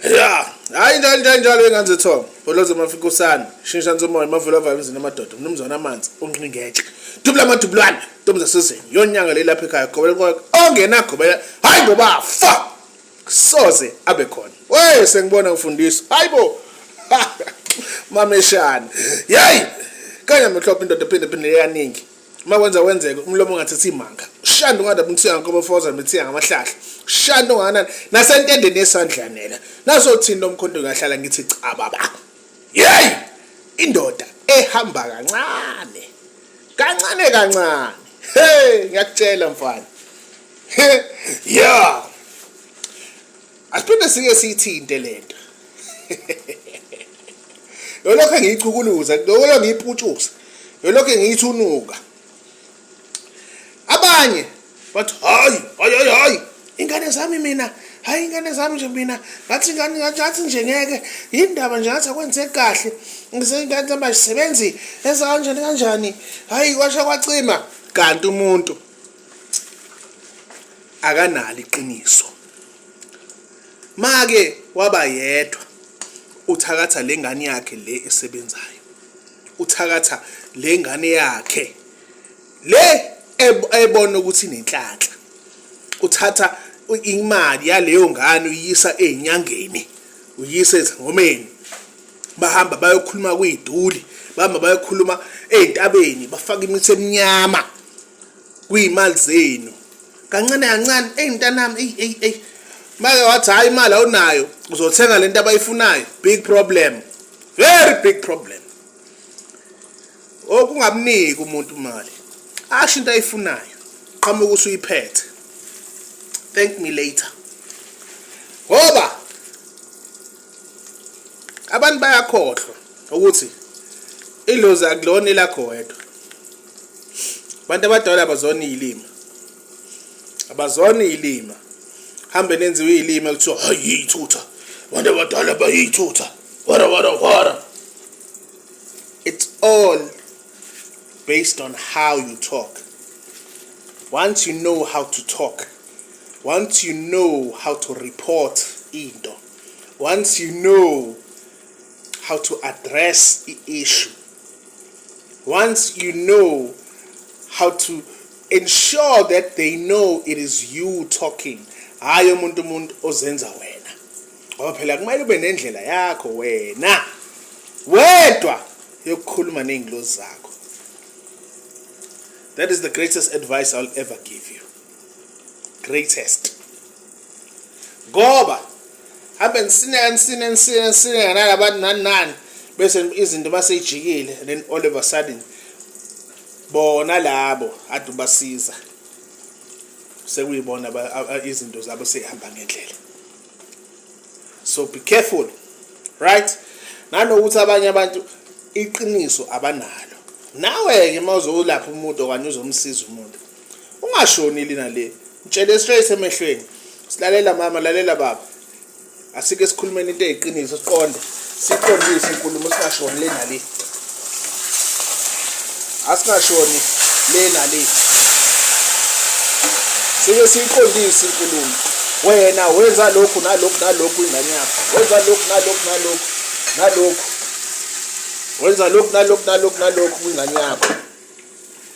Ya, hayi njalo njalo njalo ingane zethongo. Boloza mafikosana, shintsha nsomoya mavula vaya emzini amadoda, umnumzana amanzi, unqingetshe. Dubula amadubulwane, ntombi zasezweni. Yonyanga le lapha ekhaya gobela konke. Ongena gobela, hayi ngoba fa. Soze abe khona. Wey sengibona ngifundiswa. Hayibo. Mameshana. Yey! Kanya mhlophe indoda phinde phinde yaningi. Uma kwenza kwenzeke umlomo ungathathi imanga. Shanda ungathi umthiya nkomo foza mithiya ngamahlahla. Shanda unganani nasentendeni yesandla nela. Nasothini lomkhonto ngahlala ngithi cha baba. Yey! Indoda ehamba kancane. Kancane kancane. Hey, ngiyakutshela mfana. Yeah. Asiphinde sike siyithinte lento. Yolokho ngiyichukuluza, yolokho ngiyiputshuza, yolokho ngiyithunuka. Abanye bathi hayi hayi hayi hayi ingane zami mina hayi ingane zami nje mina ngathi ingane ngathi nje ngeke yindaba nje ngathi akwenzeki kahle ngise ingane zami azisebenzi enza kanjani kanjani hayi kwasha kwacima kanti umuntu akanalo iqiniso make waba yedwa uthakatha lengane yakhe le esebenzayo uthakatha lengane yakhe le ebona ukuthi inenhlanhla uthatha imali yaleyo ngane uyisa ezinyangeni uyisa ezingomeni bahamba bayokhuluma kuyiduli bahamba bayokhuluma ezintabeni bafaka imithi eminyama kuyimali zenu kancane kancane eyi mntanami eyi eyi eyi make wathi hhayi imali awunayo uzothenga lento abayifunayo big problem very big problem okungamniki umuntu imali asho into ayifunayo qhamuka usuyiphethe thank me later ngoba abantu bayakhohlwa ukuthi idlozi akulona elakho wedwa abantu abadala abazona iy'lima abazona iy'lima hambe nenziwe iy'lima kuthiwa hayi yiy'thutha abantu abadala bayiy'thutha wara wara wara it's all based on how you talk once you know how to talk once you know how to report into once you know how to address the issue once you know how to ensure that they know it is you talking hayi umuntu umuntu ozenza wena ngoba phela kumele ube nendlela yakho wena wedwa yokukhuluma ney'ngilozi zakho that is the greatest advice I'll ever give you greatest ngoba hambe nisineka nisine nisine nisineka nalabantu nani nani bese izinto maseyijikile then all of a sudden bona labo ade ubasiza sekuyibona izinto zabo seyihamba ngendlela so be careful right nanokuthi abanye abantu iqiniso abanalo nawe-ke uma uzolapha umuntu okanye uzomsiza umuntu ungashoni lina le mtshele straight emehlweni silalela mama lalela baba asike sikhulumeni into eyiqiniso siqonde siqondise inkulumo singashoni le nale asingashoni le nale sike siyiqondise inkulumo wena wenza lokhu nalokhu nalokhu ingane yakho wenza lokhu nalokhu nalokhu nalokhu wenza lokhu nalokhu nalokhu nalokhu kwingane yakho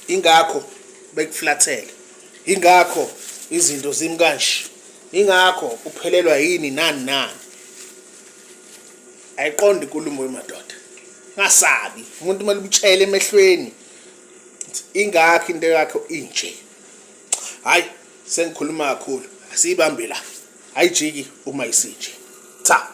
ingakho bekuflathele ingakho izinto zimi kanje ingakho uphelelwa yini nani nani ayiqonde inkulumo yemadoda ngasabi umuntu kumele umtshele emehlweni ingakho into yakho inje hayi sengikhuluma kakhulu asiyibambe la ayijiki uma isinje cha.